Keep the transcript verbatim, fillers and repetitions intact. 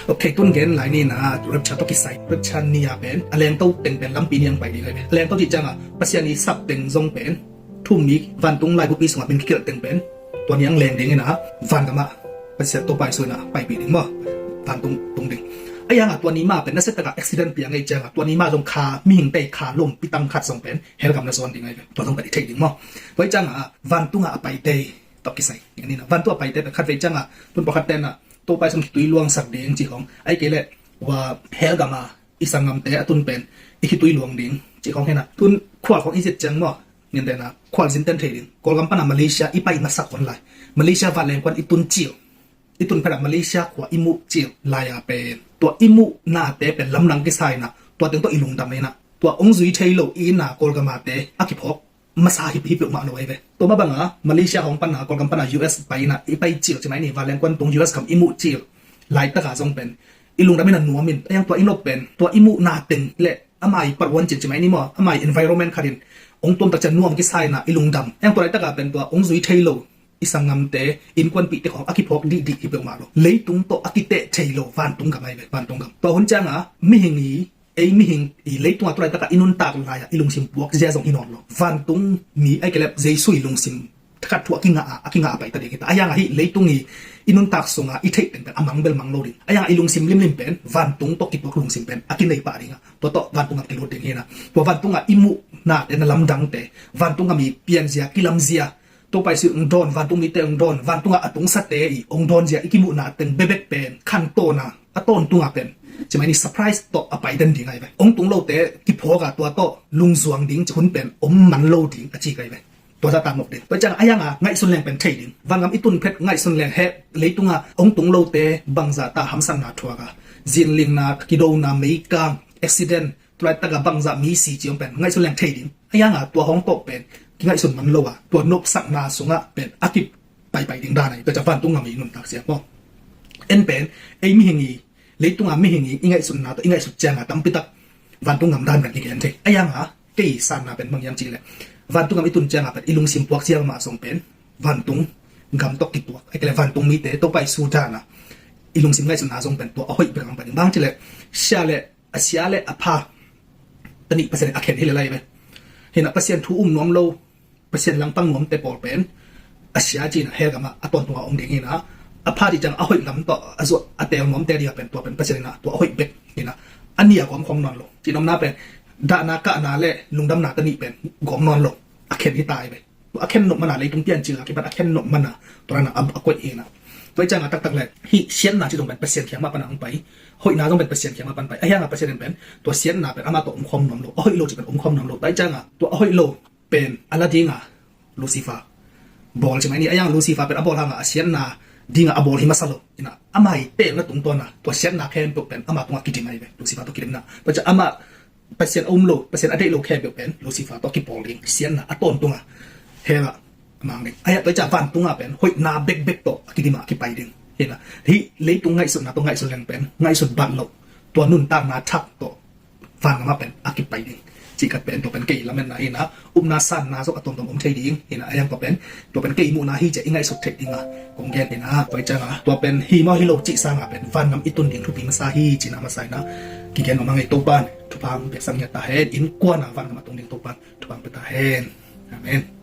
Ok, tun gen lai ni na, rapture tawh kisai. Rapture ni a pen a lengto teng pen lampi ni ang pai ding ahi ve. A lengto cih ciangah Pasian i sap teng zong pen thu-um mi, vantung laibukpi sungah min kikhel teng pen tua ni ang leng ding hi na, vangamah Pasian Topa Jesu in a paipih ding maw, vantung tung ding. Ahi hangah tua ni mah pen nasia takah accident piang ahih ciangah tua ni mah zong kha, mihingte kha lompi tang khat zong pen hell gam na zawn ding ahi ve. Tua zong pen i theih ding maw. Tua ahih ciangah vantungah a paite tawh kisai. Vantung a paite pen khatvei ciangah tun pawlkhat ten ah Topa Jesu in khitui luangsak ding cih khawng, ahih kei leh hell gam a i sanggamte a tun pen i khitui luang ding cih khawng hi na. Tun khual khawng i zit ciang maw, ngen den a khual zin ten thei ding. Kawlgam pan a Malaysia i pai masak hun lai, Malaysia vanleng kuan i tun cil, i tun phet a Malaysia khua i muh cil lai a pen tua i muh nate pen lamdang kisa hi na, tua teng tawh i lungdam hi na. Tua hong zui thei lo i na Kawlgam ate a kiphawk masa hi, hi peuhmah lo ahi ve. Tua mah banga Malaysia hong pan a Kawlgam pan a U S pai na i pai cil ci mai ni, vanleng kuan tung U S gam i muh cil laitak a zong pen i lungdam in a nuam in. Ahi hang tua i nop pen tua i muh na teng le ama i paruan cin ci mai ni maw, ama i environment khat in hong tuam tak ciang nuam kisa hi na i lungdam. Ahi hang tua laitak a pen tua hong zui thei lo i sanggamte, innkuanpihte khawng a kiphawk dihdih hi peuhmah lo. Leitung tawh a kiteh thei lo vantung gam ahi ve, vantung gam. Tua hun ciangah mihing i, ei mihing i leitung a tua laitak a i nuntak lai a i lungsim puak zia zong hi nawn lo. Vantung mi ahih kei leh Jesu i lungsim thakhat thu a kingah a, a kingah a pai ta ding hi ta. Ahi hangah hih leitung i i nuntak sungah i theih teng pen a mang bel mang lo ding. Ahi hangah i lungsim limlim pen vantung tawh kipuak lungsim pen a kinei pah ding a, tua tawh vantung gam kilut ding hi na. Tua vantung a i muh nate na lamdangte, vantung gam i pianzia, kilamzia, Topa Jesu hong dawn, vantung mite hong dawn, vantung a a tungsate i hong dawnzia i kimuhna teng bekbek pen khantohna a tawntung a pen ci mai ni surprise tawh a pai den ding ahi ve. Hong tung lote kiphawk a tua tawh lungzuang ding ci hun pen om man lo ding a ci ahi ve. Tua zah ta nop ding. Tua ciang ahi hangah ngaihsun leng pen thei ding. Vangam i tun phet ngaihsun leng he leitung a hong tung lote bangzah ta hamsatna thuak a, zinlingna, kidona, meikang, accident, tua laitak a bangzah mi si ci hong pen ngaihsun leng thei ding. Ahi hangah tua hong tawh pen kingaihsun man lo a, tua nopsakna sungah pen a kipaipai ding dan ahi. Tua ciang vantung gam i nuntak siam maw. En pen ei mihing i, leitung a mihing i i ngaihsutna tawh i ngaihsut ciang a tampi tak vantung gam dan pen kigen thei. Ahi hangah kei sanna pen bang hiam cih leh vantung gam i tun ciang a pen i lungsim puak siam mah zong pen vantung gam tawh kituak, ahih kei leh vantung mite Topa Jesu dan a i lungsim ngaihsutna zong pen tua a hoih bek ang pai ding. Bang cih leh sia le a sia le a pha ta nih Pasian in a khen hi lel ahi ve. Hi na Pasian thu um nuam lo, Pasian langpang nuamte pawl pen a sia ci na hell gam ah a tawntung a om ding hi na. A pha cih ciang a hoih lam tawh a zuat a teel nuamte ding a pen tua pen Pasian in a tua a hoih bek hi na. A nih a gawm khawm nawn lo. Cih nopna pen dahna kahna le lungdamna ta nih pen gawm nawn lo. A khen hi ta ahi ve. Tua a khen nop man a leitung piancil a kipan a khen nop man a tua dan a a koih hi na. Tua ahih ciang a taktak leh hih siatna cih zong pen Pasian kiang mah pan a hong pai. Hoihna zong pen Pasian kiang mah pan pai. Ahi hangah Pasian in pen tua siatna pen amah tawh om khawm nuam lo. A hoih lo cih pen om khawm nuam lo. Tua ahih ciang a tua a hoih lo pen a la ding a Lucifer bawl ci mai ni. Ahi hangah Lucifer pen a bawl hangah a siatna ding a a bawl hi masa lo. Hi na amah i teelna tungtawn a tua siatna khempeuh pen amah tungah kidim ahi ve. Lucifer tawh kidimna. Tua ciang amah Pasian a um lo, Pasian a deih lo khempeuh pen Lucifer tawh kipawl ding, siatna a tawntung a hell ah a mang ding. Ahi hang tua ciang vantung a pen hoihna bekbek tawh a kidim a kipai ding. Hi na hih leitung ngaihsutna tawh ngaihsun leng pen ngaihsut bat loh, tua nuntakna thak tawh vangam ah pen a kipai ding. Cih khat pen tua pen kei lametna hi na, upna sanna zong a tuamtuam om thei ding hi na. Ahi hang tua pen tua pen kei muhna hi ci a i ngaihsut theih ding a kong gen hi na. Tua ahih ciang a tua pen hi maw hi lo cih sang a pen vangam i tun ding thupi masa hi cihna masa hi na. Kigen mah mah ing ei. Topa'n thupha hong piaksak ngiat ta hen. Innkuan a vangam ah tung ding Topa'n thupha hong pia ta hen. Amen.